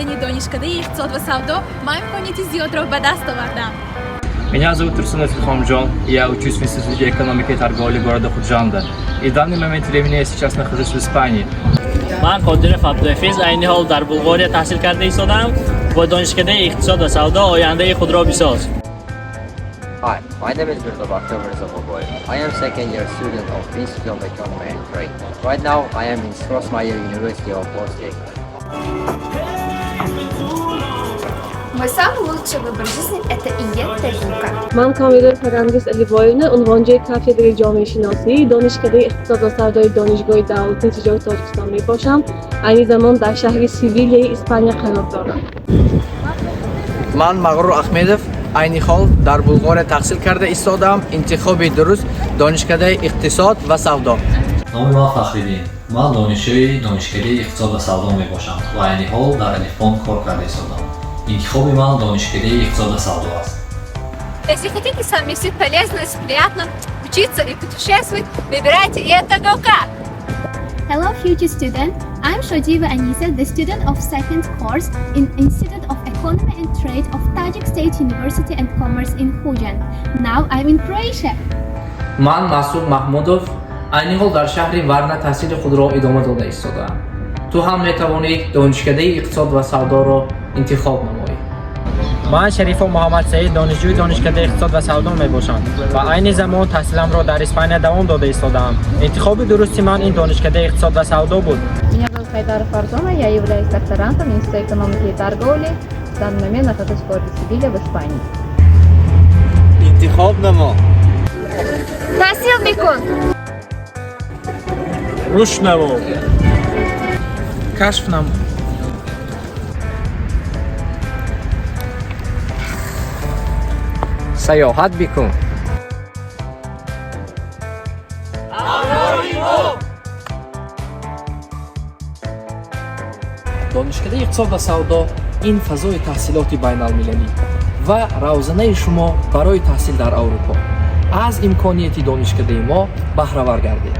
кардани Донишкадаи иқтисод ва савдо ман имконияти зиёдро ба даст овардам. Меня зовут Турсунов Илхомджон, я учусь в Институте экономики и торговли города Худжанда. И в данный момент времени я сейчас нахожусь в Испании. Ман Қодиров Абдуҳафиз, айни ҳол дар Булғория таҳсил карда истодам. Бо Донишкадаи иқтисод ва савдо ояндаи худро бисоз. Hi, my name is Mirza Bakhtiar Mirza Boboy. I am second year student of Institute of Economy and Trade. Right now, I am in Strossmayer University of Osijek. Мой самый лучший выбор в жизни – это ИЕТГУК. Ман Комилова Фарангиз Алибоевна, унвонҷӯи кафедраи ҷомеашиносии Донишкадаи иқтисод ва савдои Донишгоҳи давлатии тиҷорати Тоҷикистон мебошам. Айни замон дар шаҳри Севилияи Испания қарор дорам. Ман Мағрур Ахмедов, айни ҳол дар Булғория таҳсил карда истодаам. Интихоби дуруст Донишкадаи иқтисод ва савдо. Номи ман Фахриддин, ман донишҷӯи Донишкадаи иқтисод ва савдо мебошам ва айни ҳол дар Алифбонк кор карда истодам. Интихоби ман Донишкадаи иқтисод ва савдо аст. Если хотите совместить полезное с приятным, учиться и путешествовать, выбирайте ИЕТГУК. Hello, future student. I'm Shodiva Anisa, the student of second course in Institute of Economy and Trade of Tajik State University and Commerce in Khujand. Now I'm in Croatia. Ман Масуд Маҳмудов, айни ҳол дар шаҳри Варна таҳсили худро идома дода истодаам. Ту ҳам метавонӣ Донишкадаи иқтисод ва савдоро интихоб намоӣ. Ман Шарифов Муҳаммадсаид, донишҷӯи Донишкадаи иқтисод ва савдо мебошам ва айни замон таҳсиламро дар Испания давом дода истодаам. Интихоби дурусти ман ин Донишкадаи иқтисод ва савдо буд. Меня зовут Хайдаров Фарзона, я являюсь докторантом Института экономики и торговли. В данный момент нахожусь в городе Севилья в Испании. Интихоб намо. Таҳсил бикун. Рушд намо. Кашф намо. Саёҳат бикун. Донишкадаи иқтисод ва савдо ин фазои таҳсилоти байналмилалӣ ва равзанаи шумо барои таҳсил дар Аврупо. Аз имконияти донишкадаи мо баҳравар гардед.